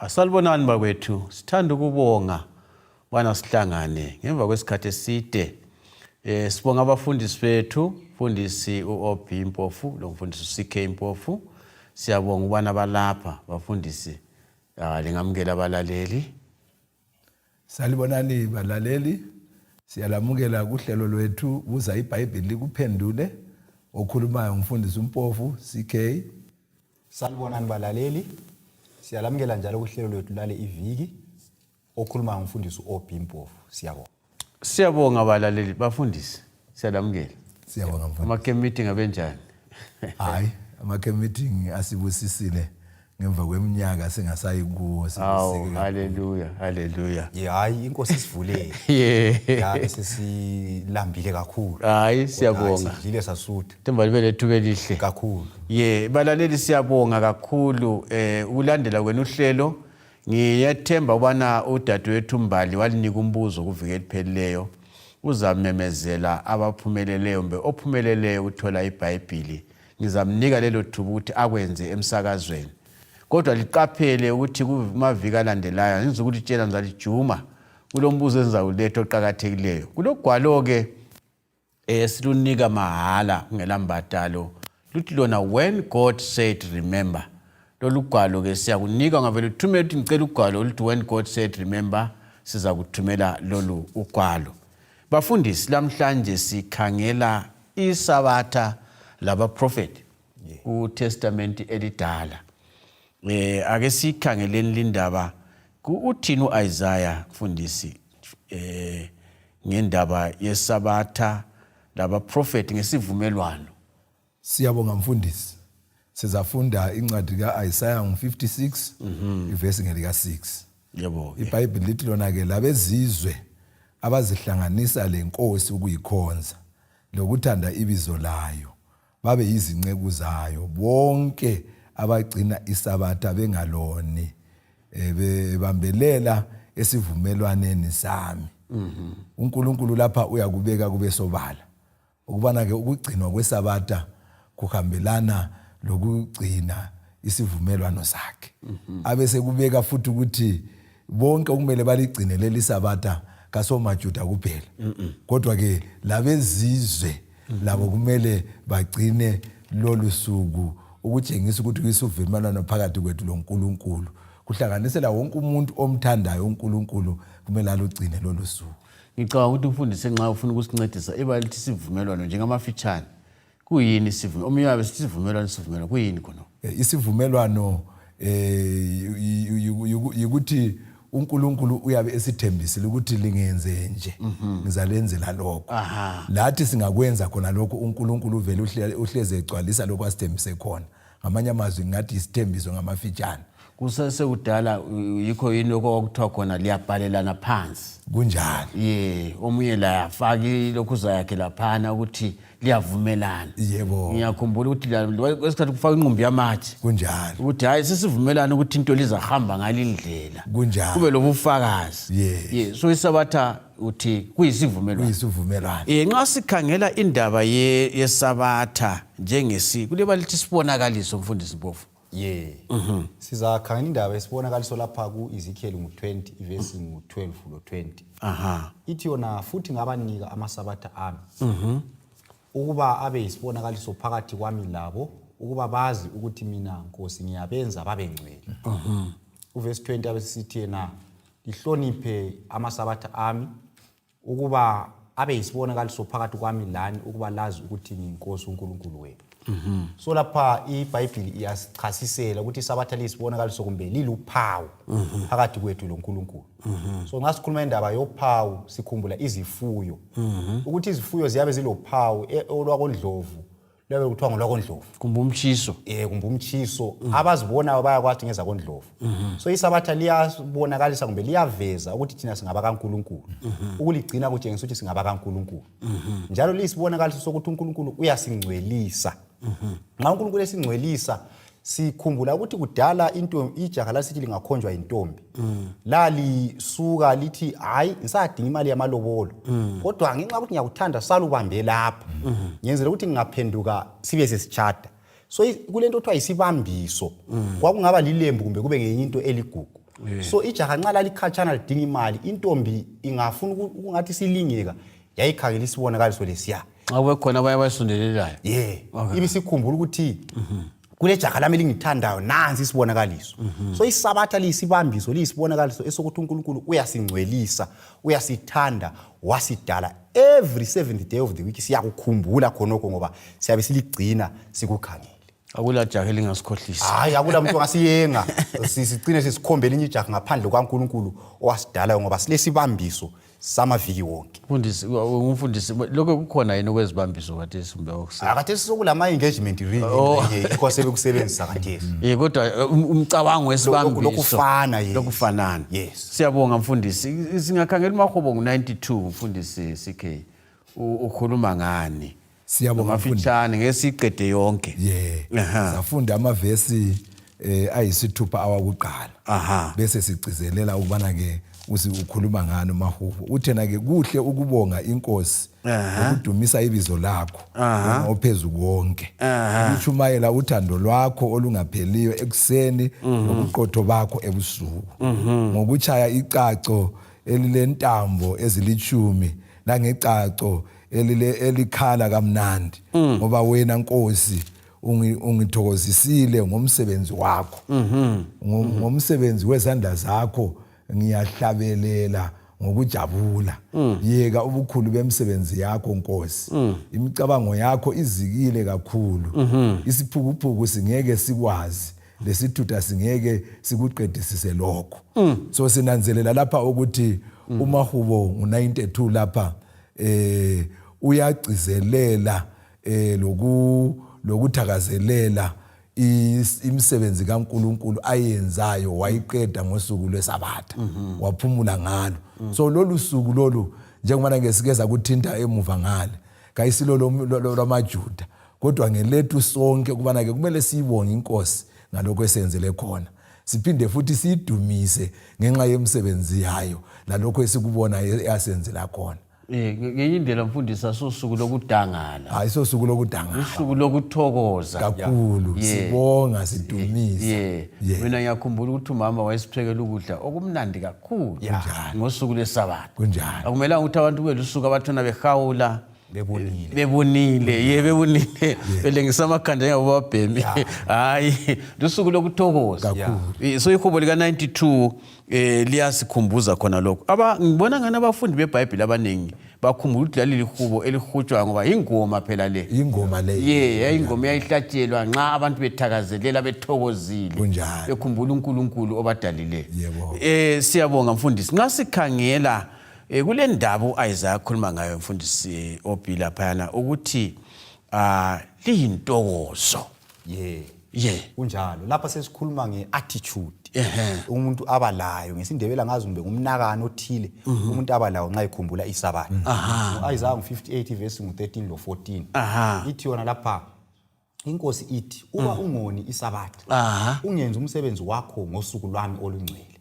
Asalibonani bakwethu, sithanda ukubonga bana sihlangane ngemva kwesikhathi eside. Sibonga abafundisi bethu, mfundisi uOB Mpofu lo mfundisi uCK Mpofu. Siyabonga ubana balapha bafundisi lingamukela abalaleli. Salibonani balaleli, siyalamukela kuhlelo lwethu Buza Ibhayibhili likuphendule, okhulumayo umfundisi uMpofu CK. Salibonani balaleli, siyalamukela njalo kuhlelo lwethu lale iviki, okhulumayo umfundisi uOB Mpofu. Siyabonga. Siyabonga abalaleli bafundisi, siyalamukela. Siyabonga mfundisi. Ama-camp meeting abenjani? Hayi, ama-camp meeting asibusisile ngemva kweminyaka singasayi kuwo. Hallelujah, hallelujah. Hayi inkosi sivulele. Ya sesilambile kakhulu. Hayi siyabonga. Sidlile sasutha. Themba libe lethuba elihle kakhulu. Balaleli siyabonga kakhulu ukulandela kwenu uhlelo. Ngiyathemba ubana udadewethu Mbali walinika umbuzo kuviki eliphelileyo. Uzamemezela abaphumeleleyo mbe ophumeleleyo uthola iBhayibhili. Ngizamnika lelo thuba ukuthi akwenze emsakazweni. Kodwa liqaphele ukuthi kumaviki alandelayo ngizokutshela ngizalijuma kulombuzo engizawuletha oqhakathekileyo. Kulogwalo ke silunika mahala ngelambadalo. Luthi lona when God said remember. Lolu gwalo ke siyakunika ngavele uthumele ukuthi ngicela ugwalo luthi when God said remember siza kuthumela lolu ugwalo. Bafundisi lamhlanje sikhangela isabatha laba prophet uTestament elidala. Ake sikhangeleni lindaba uthini uIsaiah mfundisi ngendaba yesabatha laba prophet ngesivumelwano. Siyabonga mfundisi. Sizafunda incwadi kaIsaiah 56 ivesi ngelika 6. Yebo. iBhayibhili lithi lona ke labezizwe abazihlanganisa lenkosi ukuyikhonza lokuthanda ibizo layo babe yizinceku zayo bonke abagcina isabatha bengaloni bebambelela esivumelwaneni sami. uNkulunkulu lapha uyakubeka kube sobala ukubana ke ukugcinwa kwesabatha kuhambelana lokugcina isivumelwano sakhe. Abese kubeka futhi ukuthi bonke okumele baligcine leli sabatha kasomajuda kuphela. Kodwa ke labezizwe labo kumele bagcine lolu suku ukutshengisa ukuthi kuyivumelwano phakathi kwethu loNkulunkulu. Kuhlanganisela wonke umuntu omthandayo uNkulunkulu kumele alugcine lolu suku. Ngicabanga ukuthi umfundisi nxa ufuna ukusincedisa ebalithi isivumelwano njengamafitshane. Kuyini isivumelwano? Omunye wabe sithi isivumelwano kuyini khona? Isivumelwano ukuthi uNkulunkulu uyabe esithembisile ukuthi lingenze nje ngizalenzela lokho. Lathi singakwenza khona lokho uNkulunkulu uvele uhleze egcwalisa lokho asithembise khona. Ngamanye amazwi ngathi isithembiso ngamafitshane. Kusase kudala yikho yini lokho okuthiwa khona liyabhalelana phansi. Kunjalo. Omunye la yafaki lokho uzayakhe laphana ukuthi liyavumelana. Yebo. Ngiyakhumbula ukuthi kwesikhathi kufaka inqumbi yamatshe. Kunjalo. Ukuthi hayi sesivumelana ukuthi into lizahamba ngalindlela. Kunjalo. Kube lobufakazi. So isabatha uthi kuyisivumelwano. Kuyisivumelwano. Nxa sikhangela indaba yesabatha njengesi kuleba lithi sibonakaliso mfundisi Mpofu. Sizakhangela indaba esibonakaliso lapha kuEzekiel 20 ivesi 12 lo 20. Ithi yona futhi ngabanika amasabatha ami. Ukuba abe yisibonakaliso phakathi kwami labo ukuba bazi ukuthi mina Nkosi ngiyabenza babe ngcwele. Uvesi 20 abesithi yena lihloniphe amasabatha ami ukuba abe yisibonakaliso phakathi kwami lani ukuba lazi ukuthi ngiNkosi uNkulunkulu wenu. So lapha iBhayibhili iyasichasisela ukuthi isabatha lisibonakaliso kumbe liluphawu phakathi kwethu loNkulunkulu. So nxa sikhuluma indaba yophawu sikhumbula izifuyo. Ukuthi izifuyo ziyabe zilophawu olwakondlovu lebe kuthiwa ngolwakondlovu. Kumbe umtshiso. Kumbe umtshiso abazibonayo bayakwathi ngeza kondlovu. So isabatha liyabonakalisa kumbe liyaveza ukuthi thina singaba kaNkulunkulu. Ukuligcina kutshengisa ukuthi singaba kaNkulunkulu. Njalo lisibonakaliso sokuthi uNkulunkulu uyasingcwelisa. Nxa uNkulunkulu esingcwelisa sikhumbula ukuthi kudala ijaha lasithi lingakhonjwa intombi. Lali suka lithi hayi ngisadinga imali yamalobolo. Kodwa ngenxa ukuthi ngiyakuthanda salubambe lapha. Ngiyenzela ukuthi ngingaphenduka sibe sesichata. So kulento kuthiwa isibambiso. Kwakungaba lilembu kumbe kube ngenye into eligugu. So ijaha nxa lalikhatshana lidinga imali intombi ingafuna ungathi silingeka yayikhangela isibonakaliso lesiya Awe khona abanye abasondelelayo. ibisikhumbula ukuthi kule jaha lami lingithandayo nansi isibonakaliso. So isabatha liyisibambiso liyisibonakaliso esokuthi uNkulunkulu uyasingcwelisa uyasithanda wasidala every 7th day of the week siyakukhumbula khonokho ngoba siyabe siligcina sikukhangele. Akula jaha elingasikhohlisa. Hayi akula muntu ongasiyenga sigcine sesikhombela inye ijaha ngaphandle kwaNkulunkulu owasidala ngoba silesibambiso samaviki wonke. Umfundisi lokho kukhona yini okwezibambiso kathesi kumbe okusa. Akathesi sokulama engagement ring ikho sebekusebenzisa kathesi. Kodwa umcabango wesibambiso lokufana lokufanana. Yes. Siyabonga mfundisi. Singakhangela mahobo ngo92 mfundisi CK. Ukhuluma ngani? Siyabonga mfundisi ngesiqede yonke. Safunda amavesi ayisithupha awakuqala. Bese sigcizelela ukubana ke ukhuluma ngani mahubo. Uthena ke kuhle ukubonga inkosi ukudumisa ibizo lakho ophezulu konke. Ukushumayela uthando lwakho olungapheliyo ekuseni nokuqotho bakho ebusuku. Ngokuchaya icaco elilentambo ezilithumi nangecaco elikhala kamnandi ngoba wena Nkosi ungithokozisile ngomsebenzi wakho. Ngomsebenzi wezandla zakho ngiyahlabelela ngokujabula. Yeka ubukhulu bemsebenzi yakho Nkosi. Imicabango yakho izikile kakhulu. Isiphukuphuku singeke sikwazi lesithutha singeke sikuqedisise lokho. So sinanzelela lapha ukuthi umahubo u92 lapha uyagcizelela lokuthakazelela imisebenzi kaNkulunkulu ayenzayo wayiqeda ngosuku lweSabatha waphumula ngalo. So lolu suku lolu njengoba ngesikeza kuthinta emuva ngale kayisilo lwamaJuda kodwa ngelethu sonke kubana ke kumele siyibonge inkosi ngalokho esenzele khona. Siphinde futhi siyidumise ngenxa yemisebenzi yayo lalokho esikubona yasenzela khona. Ngenye indlela mfundisi asosuku lokudangala. Hayi sosuku lokudangala. Usuku lokuthokoza. Kakhulu sibonga sidumisa. Mina ngiyakhumbula ukuthi umama wayesiphekela ukudla okumnandi kakhulu ngosuku lweSabatha. Kunjalo. Akumelanga ukuthi abantu belusuku abathona behawula bebonile belengisa amakhanda ngabo babhemi. Hayi lusuku lokuthokoza. So ihubo lika 92 liyasikhumbuza khona lokho. Ngibona ngani abafundi beBhayibheli abaningi bakhumbula ukuthi leli lihubo elihutshwa ngoba ingoma phela le. Ingoma le. Ingoma yayihlatshelwa nxa abantu bethakazelela bethokozile. Bekhumbula uNkulunkulu obadalile. Siyabonga mfundisi. Nxa sikhangela kule ndaba uIsaiah akhuluma ngayo mfundisi oBhila phayana ukuthi liyintokozo. Kunjalo lapha sesikhuluma ngeattitude. Umuntu abalayo ngesindebela ngazi kumbe ngumnakano othile umuntu abalayo nxa ikhumbula iSabatha. uIsaiah 58 verse 13 lo 14 ithi yona lapha inkosi ithi uba ungoni iSabatha ungenza umsebenzi wakho ngosuku lwami olungcwele.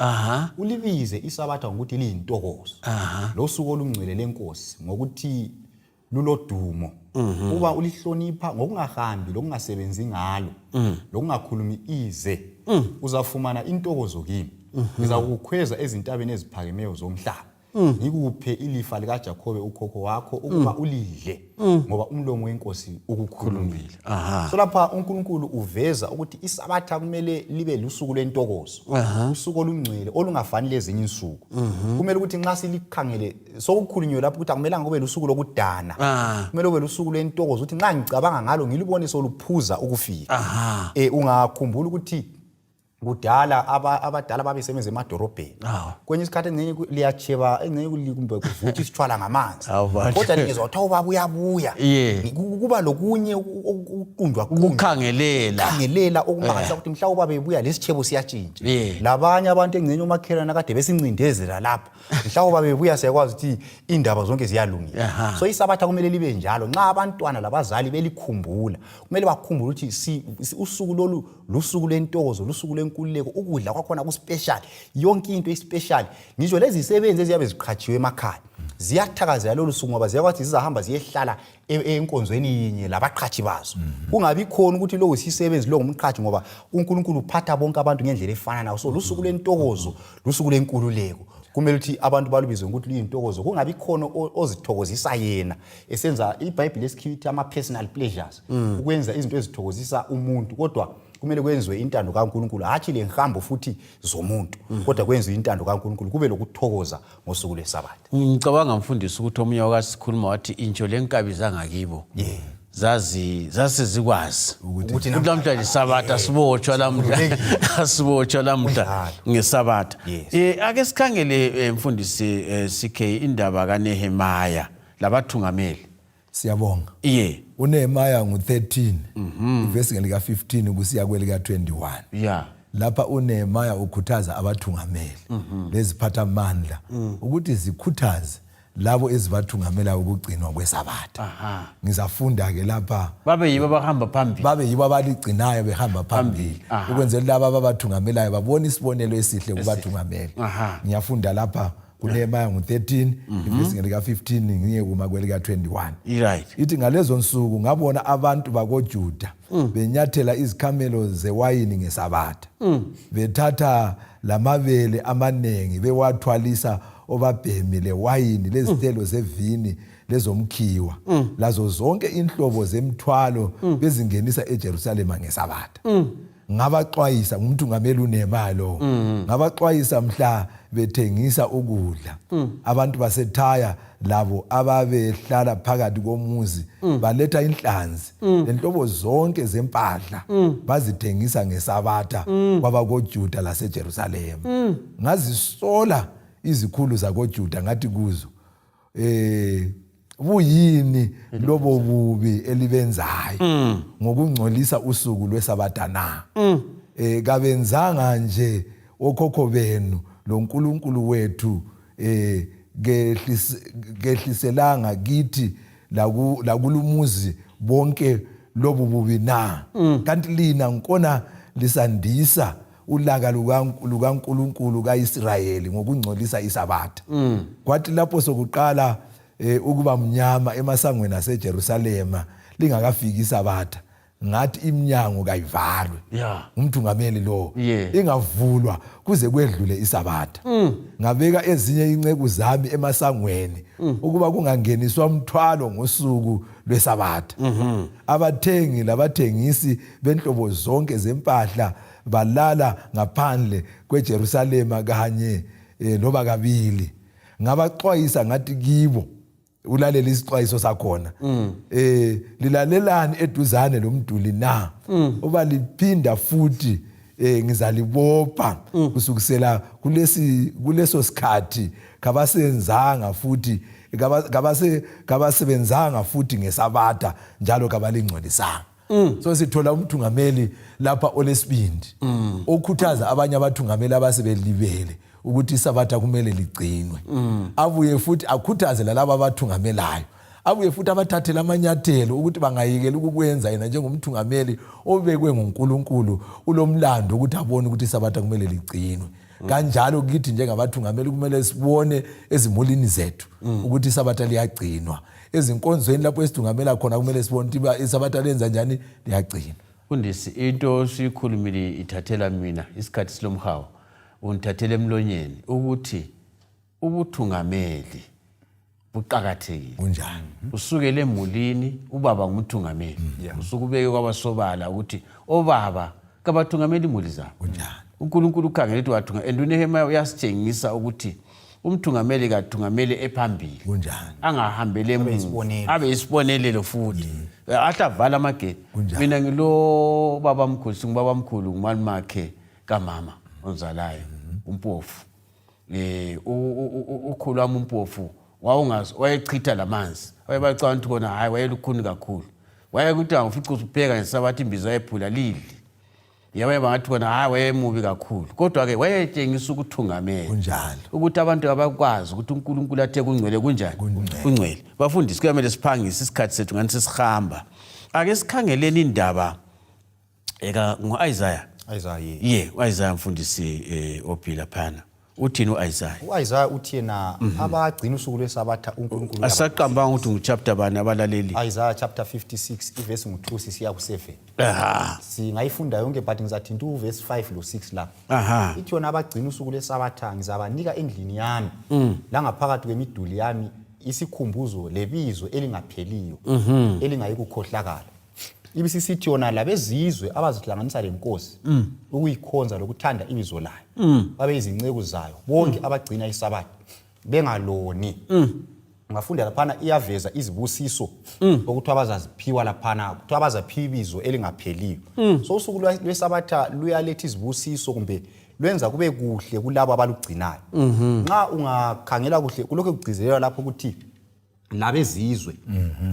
Ulibize iSabatha ngokuthi liyintokozo. Lo suku olungcwele lenkosi ngokuthi lulodumo. Uba ulihlonipha ngokungahambi lokungasebenzi ngalo lokungakhulumi ize uzafumana intokozo kimi. Ngizakukhweza ezintabeni eziphakemeyo zomhlaba. Ngikuphe ilifa likaJakobe ukhokho wakho ukuba ulidle ngoba umlomo wenkosi ukukhulumile. So lapha uNkulunkulu uveza ukuthi iSabatha kumele libe lusuku lwentokozo. Usuku olungcwele olungafani lezinye insuku. Kumele ukuthi nxa silikhangele sokukhulunywe lapho ukuthi akumelanga kube lusuku lokudana. Kumele kube lusuku lwentokozo ukuthi nxa ngicabanga ngalo ngilibone soluphuza ukufika. Ungakhumbula ukuthi kudala abadala babesebenza emadorobheni. Kwenye isikhathi engcenye liyacheba engcenye kumbe kuvuthwa isithwala ngamanzi. Kodwa ningezwa ukuthi ubaba uyabuya. Kuba lokunye ukuqundwa ukukhangelela okumangala ukuthi mhlawumbe ubaba ebuya lesichebo siyatshintsha. Labanye abantu engcenye umakhelana kade besincindezela lapha. Mhlawumbe ubaba ebuya siyakwazi ukuthi indaba zonke ziyalungisa. So iSabatha kumele libe njalo. Nxa abantwana labazali belikhumbula kumele bakhumbule ukuthi usuku lolu lusuku lentokozo lusuku lenkululeko ukudla kwakhona ku special yonke into special ngisho lezi isebenzi eziyabe ziqhatshiwe emakhaya ziyathakazela lolu suku ngoba ziyakwathi zizahamba ziyehlala enkonzweni yinye labaqhathi bazo kungabi khona ukuthi lo usisebenzi lo ngumqhathi ngoba uNkulunkulu uphatha bonke abantu ngendlela efanayo so lusuku lentokozo lusuku lenkululeko kumele ukuthi abantu balubize ukuthi luyintokozo kungabi khona ozithokozisa yena esenza iBhayibheli esikhithi ama personal pleasures ukwenza izinto ezithokozisa umuntu kodwa kumele kwenziwe intando kaNkulunkulu hathi le ngihambo futhi zomuntu kodwa kwenziwe intando kaNkulunkulu kube lokuthokoza ngosuku leSabatha. Ngicabanga mfundisi ukuthi omunye wakasikhuluma wathi intsho lenkabi zangakibo zasezikwazi ukuthi namhlanje iSabatha sibotshwa lamhla ngeSabatha. Ake sikhangele mfundisi CK indaba kaNehemaya labathungameli. Siyabonga. uNehemaya ngu13 ivesi ngelika 15 kusiya kwelika 21. Lapha uNehemaya ukhuthaza abathungameli leziphatha amandla ukuthi zikhuthaze labo ezibathungamela ukugcinwa kweSabatha. Ngizafunda ke lapha babe yibo abahamba phambili. Babe yibo abaligcinayo behamba phambili ukwenzela laba ababathungamelayo babone isibonelo esihle kubathungameli. Ngiyafunda lapha kuNehemaya ngu13 ivesi ngelika 15 ngiye kuma kwelika 21. Ithi ngalezo nsuku ngabona abantu bakoJuda benyathela izikhamelo zewayini ngeSabatha bethatha lamabele amanengi bewathwalisa obabhemi lewayini lezithelo zevini lezomkhiwa lazo zonke inhlobo zemthwalo bezingenisa eJerusalema ngeSabatha. Ngabaxwayisa umuntu ngamela uNehemaya lo ngabaxwayisa mhla bethengisa ukudla abantu baseThaya labo ababehlala phakathi komuzi baletha inhlanzi lenhlobo zonke zempahla bazithengisa ngeSabatha kwabakoJuda laseJerusalema. Ngazisola izikhulu zakoJuda ngathi kuzo buyini lobo bubi elibenzayo ngokungcolisa usuku lweSabatha na? Kabenzanga nje okhokho benu loNkulunkulu wethu gehliselanga kithi lakulumuzi bonke lobu bubi na? Kanti lina nkona lisandisa ulaka lukaNkulunkulu kaIsrayeli ngokungcolisa iSabatha. Kwathi lapho sokuqala ukuba mnyama emasangweni aseJerusalema lingakafiki iSabatha ngathi iminyango kayivalwe umthungameli lo ingavulwa kuze kwedlule iSabatha. Ngabeka ezinye inceku zami emasangweni ukuba kungangeniswa umthwalo ngosuku lweSabatha. Abathengi labathengisi benhlobo zonke zempahla balala ngaphandle kweJerusalema kanye loba kabili. Ngabaxwayisa ngathi kibo ulalela isixwayiso sakhona lilalelani eduzane lomduli na uba liphinda futhi ngizalibopha kusukisela kuleso sikhathi kabasenzanga futhi kabasebenzanga futhi ngeSabatha njalo kabalingcolisanga. So sithola umthungameli lapha olesibindi okhuthaza abanye abathungameli abasebelibele ukuthi iSabatha kumele ligcinwe. Abuye futhi akhuthaze laba abathungamelayo. Abuye futhi abathathele amanyathelo ukuthi bangayekela ukukwenza yena njengomthungameli obekwe nguNkulunkulu ulomlando ukuthi abone ukuthi iSabatha kumele ligcinwe. Kanjalo kithi njengabathungameli kumele sibone ezimulini zethu ukuthi iSabatha liyagcinwa. Ezinkonzweni lapho esithungamela khona kumele sibone ukuthi iSabatha lenza njani liyagcinwa. Fundisi into siyikhulumile ithathela mina isikhathi silomhawu unithathele emlonyeni ukuthi ubuthungameli buqhakathekile. Kunjani? Usukele emulini ubaba ngumthungameli. Usukubeke kwabasobala ukuthi obaba kabathungameli imuli zabo. Kunjani? uNkulunkulu ukhangele ukuthi wathunga uNehemaya uyasitshengisa ukuthi umthungameli kathungameli ephambili. Kunjani? Angahambele emuva abe isibonelelo futhi ahlavala amagedi. Mina ngilo baba mkhulu singubaba mkhulu ngumali makhe kamama onzalayo umpofu. Ukhulu wami umpofu wayechitha lamanzi wayebacanga ukuthi kona hayi wayelukhuni kakhulu wayekuthi angifica usupheka ngeSabatha imbiza yephula lili yabe bangathi kona hayi wayemubi kakhulu kodwa ke wayetshengisa ukuthungamela kunjalo ukuthi abantu abakwazi ukuthi uNkulunkulu athe kungcwele kunjani kungcwele. Bafundisi kuyamele siphangise isikhathi sethu ngani sesihamba. Ake sikhangeleni indaba eka ngoIsaiah. Isaiah uIsaiah mfundisi ophila phana uthini uIsaiah? U-Isaiah uthi yena abagcina usuku lwesabatha uNkulunkulu Asaqambanga ukuthi nguchapter bani abalaleli. Isaiah chapter 56 ivesi ngo-2 sisiya ku-7. Singayifunda yonke but ngizathi nto uvesi 5 lo-6 lapha. Ithi yona abagcina usuku lwesabatha ngizabanika endlini yami langaphakathi kwemiduli yami isikhumbuzo lebizo elingapheliyo elingayi kukhohlakala. Ibisisithi yona labezizwe abazihlanganisa lenkosi ukuyikhonza lokuthanda ibizo layo babe izinceku zayo bonke abagcina isabatha bengaloni. Ngafunda laphana iyaveza izibusiso ukuthi abazaziphiwa laphana ukuthi abazaphiwa ibizo elingapheliyo. So usuku lwesabatha luyaletha izibusiso kumbe lwenza kube kuhle kulabo abalugcinayo. Nxa ungakhangela kuhle kulokho kugcizelelwa lapho ukuthi labezizwe.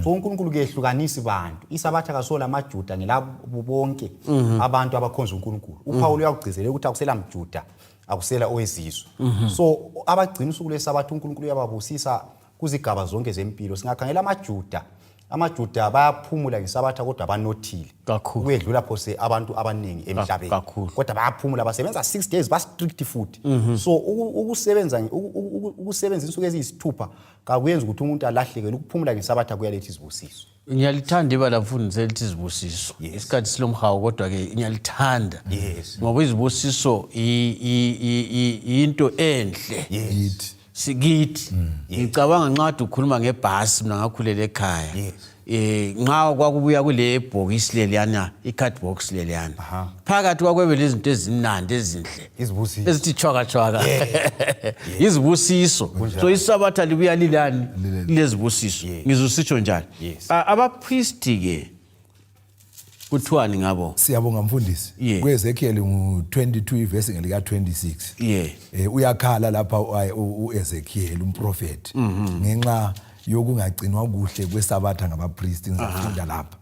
So uNkulunkulu kehlukanisi bantu. Isabatha kasola amaJuda ngelabo bonke abantu abakhonza uNkulunkulu. uPaul uyakugcizelela ukuthi akusela mJuda akusela owezizwe. So abagcina usuku lwesabatha uNkulunkulu uyababusisa kuzigaba zonke zempilo. Singakhangela amaJuda bayaphumula ngesabatha kodwa banothile ukwedlula phose abantu abaningi emhlabeni. Kodwa bayaphumula basebenza 6 days ba strict futhi. So ukusebenza insuku eziyisithupha kakuyenza ukuthi umuntu alahleke. Ukuphumula ngesabatha kuyaletha izibusiso. Ngiyalithanda ibala mfundisi elithi izibusiso. Isikhathi silomhawu kodwa ke ngiyalithanda. Ngoba izibusiso into enhle. Sikithi ngicabanga nqadi ukukhuluma ngebhasi mina ngakhulela ekhaya. Nxa kwakubuya kule bhokisi leliyana icard box leliyana phakathi kwakwebe lezinto ezinandi ezinhle ezithi chwaka izibusiso. So isabatha libuya lilani lezibusiso. Ngizusitsho njalo abapriesti ke kuthiwani ngabo? Siyabonga mfundisi. KuEzekiel ngu-22 ivesi ngelika 26. Uyakhala lapha uEzekiel umprofeti ngenxa yokungagcinwa kuhle kwesabatha ngabapriesti. Ngizafunda lapha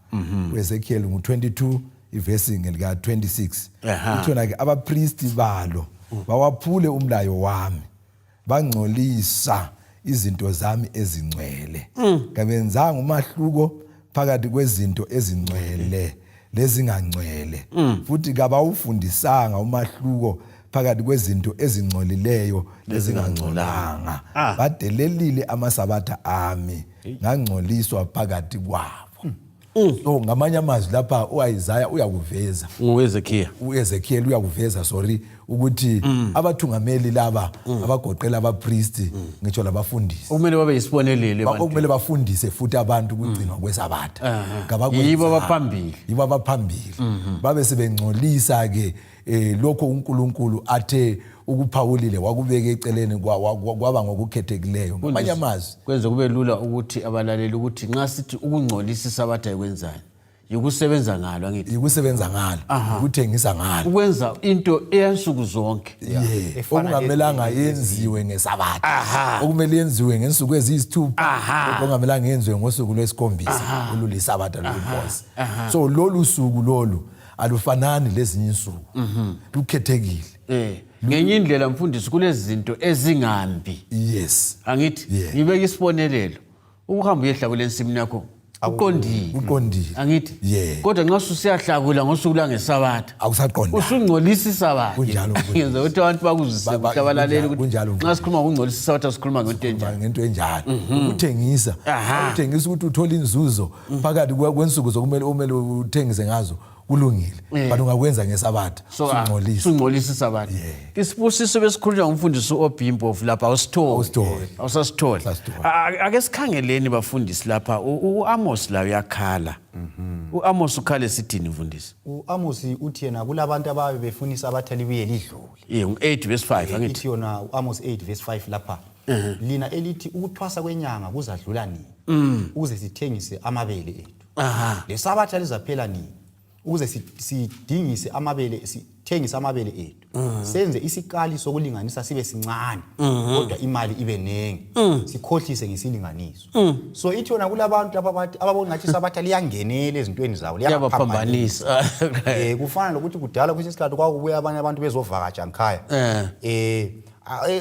kuEzekiel ngu-22 ivesi ngelika 26. Kuthona ke abapriesti balo bawaphule umlayo wami bangcolisa izinto zami ezingcwele. Kabenzanga umahluko phakathi kwezinto ezingcwele lezingangcwele. Futhi kabawufundisanga umahluko phakathi kwezinto ezingcolileyo lezingangcolanga. Badelelile amasabatha ami ngangcoliswa phakathi kwabo. So ngamanye amazwi lapha uIsaiah uyakuveza uEzekiel uyakuveza ukuthi abathungameli laba abagoqela abapriesti ngitsho labafundisi kumele babe yisibonelelo abantu. Kumele bafundise futhi abantu ukugcinwa kwesabatha. Yibo abaphambili. Babe sebengcolisa ke lokho uNkulunkulu athe ukuphawulile wakubeka eceleni kwaba ngokukhethekileyo. Ngamanye amazwi kwenze kube lula ukuthi abalaleli ukuthi nxa sithi ukungcolisa isabatha ekwenzani yikusebenza ngalo ngithi yikusebenza ngalo ukuthengisa ngalo ukwenza into eyansuku zonke okungamelanga yenziwe ngesabatha okumele yenziwe ngensuku eziyisithupha okungamelanga yenziwe ngosuku lwesikhombisa olulisabatha lwenkosi. So lolu suku lolu alufanani lezinye insuku lukhethekile. Ngenye indlela mfundisi kulezi zinto ezingambi. Angithi ngibeka isibonelelo ukuhamba uyehlakula ensimini yakho uqondile. Angithi kodwa nxa ususiyahlakula ngosuku langesabatha akusaqonda usungcolisa isabatha. Kunjalo ngenza ukuthi abantu bakuzise kuhlabalaleli ukuthi nxa sikhuluma ngokungcolisa isabatha sikhuluma ngento enjalo. Ukuthengisa ukuthi uthola inzuzo phakathi kwensuku zokumele uthengise ngazo kulungile but ungakwenza ngesabatha sungcolisa isabatha. Isibusiso besikhulunywa ngumfundisi oBimbo lapha awusasitholi. Ake sikhangeleni bafundisi lapha uAmos la uyakhala. uAmos ukhale sithini mfundisi? uAmos uthi yena kulabantu ababe befuna isabatha libuye lidlule. 8 verse 5 angithi. Ithi yona uAmos 8 verse 5 lapha lina elithi ukuthwasa kwenyanga kuzadlula nini ukuze sithengise amabele ethu. Lesabatha lizaphela nini ukuze sidingise amabele sithengise amabele ethu. Senze isikali sokulinganisa sibe sincane kodwa imali ibe nengi sikhohlise ngesilinganiso. So ithi yona kulabantu ababona ngathi isabatha liyangenela ezintweni zawo liyabaphambanisa. Kufana lokuthi kudala kwesinye isikhathi kwakubuya abanye abantu bezovakatsha ngikhaya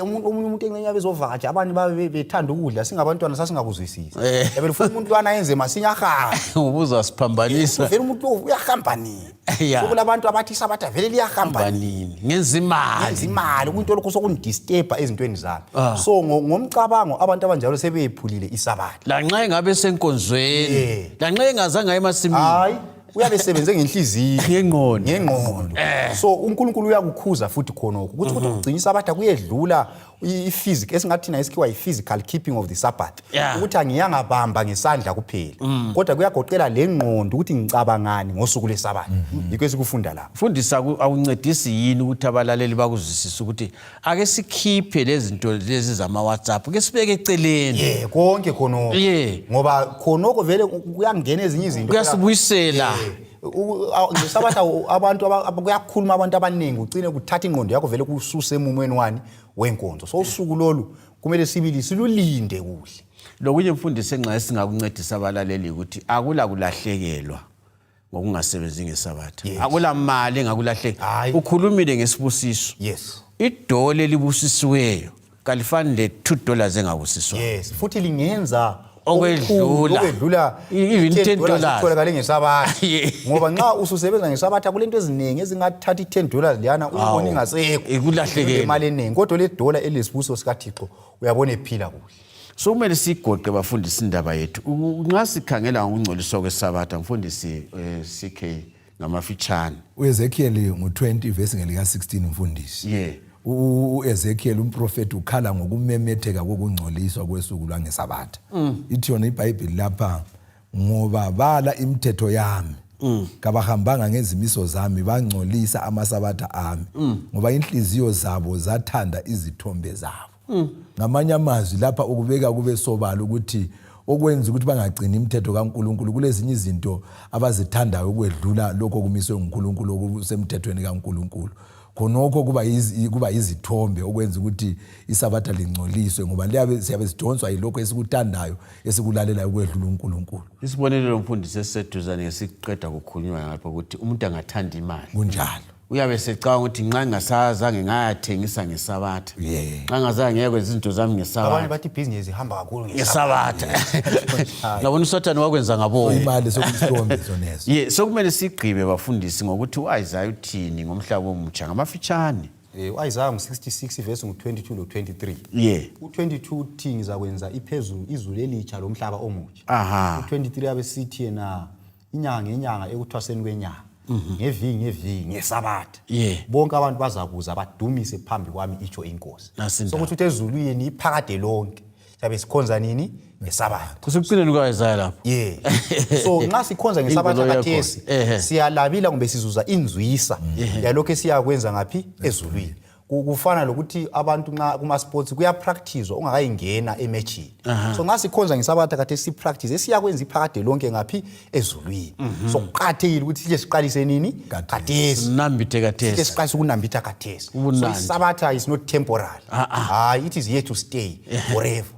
umuntu engcenye bezovakatsha abantu babe bethanda ukudla singabantwana sasingakuzwisisi ebelifuna umuntu lwana yenze masinya hamba ubuza siphambanisa vele umuntu uyahamba nini sokulabantu abathi isabatha vele liyahamba nini ngenza imali umuntu olokho sokundisturba ezintweni zami so ngomcabango abantu abanjalo sebeyiphulile isabatha lanxa engabe senkonzweni lanxa engazange emasimini hayi uyabe sebenze ngenhliziyo ngengqondo so uNkulunkulu uyakukhuza futhi khonokho ukuthi ukugcina isabatha kuyedlula i-physical esingathina isikhiwa i-physical keeping of the Sabbath ukuthi angiyangabamba ngesandla kuphela kodwa kuyagoqela lengqondo ukuthi ngicabangani ngosuku leSabatha yikho esikufunda la fundisa akuncedisi yini ukuthi abalaleli bakuzwisise ukuthi ake sikhiphe lezi zinto lezi zama WhatsApp ke sibeke eceleni konke khonokho ngoba khonokho vele kuyangena ezinye izinto kuyasibuyisela ngeSabatha abantu kuyakhuluma abantu abaningi ugcine kuthatha ingqondo yakho vele kususe emumweni wani wenkonzo so usuku lolu kumele sibili silulinde kuhle lokunye mfundisi enxa esingakuncedisa abalaleli ukuthi akula kulahlekelwa ngokungasebenzi ngeSabatha akula mali engakulahleka ukhulumile ngesibusiso idole libusisiweyo kalifani le $2 engabusiswa futhi lingenza okwedlula even $10 kutholakala ngeSabatha ngoba nxa ususebenza ngeSabatha kulento eziningi ezingathatha $10 liyana uyibona ingasekho ikulahlekela imali eningi kodwa le $1 elesibuso sikaThixo uyabona ephila kuhle so kumele sigoqe bafundisi indaba yethu nxa sikhangela ngokungcoliswa kweSabatha mfundisi CK ngamafitshane uEzekiel ngo20 verse ngelika 16 mfundisi uEzekiel umprofeti ukhala ngokumemetheka kokungcoliswa kwesuku lwangeSabatha ithi yona iBhayibheli lapha ngoba bala imithetho yami kabahambanga ngezimiso zami bangcolisa amaSabatha ami ngoba inhliziyo zabo zathanda izithombe zabo ngamanye amazwi lapha ukubeka kube sobala ukuthi okwenza ukuthi bangagcini imithetho kaNkuluNkulu kulezinye izinto abazithandayo ukwedlula lokho kumiswe nguNkulunkulu okusemthethweni kaNkuluNkulu khonokho kuba izithombe okwenza ukuthi iSabatha lingcoliswe ngoba siyabe sidonswa yilokho esikuthandayo esikulalelayo ukwedlula uNkulunkulu isibonelelo mfundisi esiseduzane ngesiqeda kukhulunywa ngapha ukuthi umuntu angathanda imali kunjalo uyabe secanga ukuthi nxa ngasazange ngayathengisa ngeSabatha nxa ngazange ngiyekwenza izinto zami ngeSabatha abanye bathi business ihamba kakhulu ngeSabatha ngabona uSathane wakwenza ngabo imali sokuhlombe zonezo sokumele sigqibe bafundisi ngokuthi uIsaiah uthini ngomhlaba omutsha ngamafitshane uIsaiah ngo66 verse ngo22 lo23 u22 uthi ngizakwenza iphezulu izulu elitsha lomhlaba omutsha u23 abesithi yena inyanga ngenyanga ekuthwaseni kwenyanga ngeviki ngeSabatha bonke abantu bazakuza badumise phambi kwami itsho inkosi sokuthi uthi ezulwini iphakade lonke sabe sikhonza nini ngeSabatha kusekucineni kwaIsaiah lapho so nxa sikhonza ngeSabatha kathesi siyalabila kumbe sizuza inzwisa yalokho esiyakwenza ngaphi ezulwini kufana lokuthi abantu nxa kuma sports kuyapracticewa ungakayingena ematchini so nxa sikhonza ngeSabatha kade sipractice esiyakwenza iphakade lonke ngaphi ezulwini so kuqathekile ukuthi sike siqalise nini kathesi nambithe kathesi sike siqalise ukunambitha kathesi so iSabatha is not temporary it is here to stay forever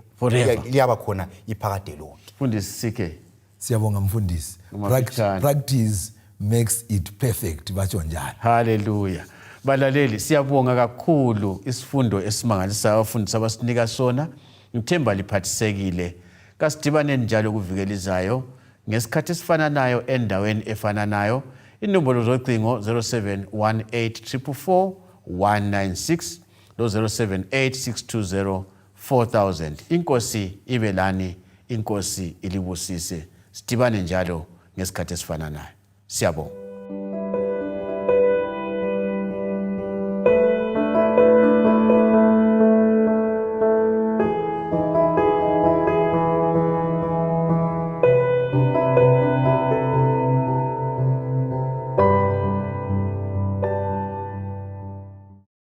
liyaba khona iphakade lonke mfundisi CK siyabonga mfundisi practice makes it perfect batsho njalo haleluya balaleli siyabonga kakhulu isifundo esimangalisayo abafundisi abasinika sona ngithemba liphathisekile kasidibane njalo kuvikelizayo ngesikhathi esifananayo endaweni efananayo inombolo zocingo 0718444196 lo 0786204000 inkosi ibelani inkosi ilibusise sidibane njalo ngesikhathi esifananayo siyabonga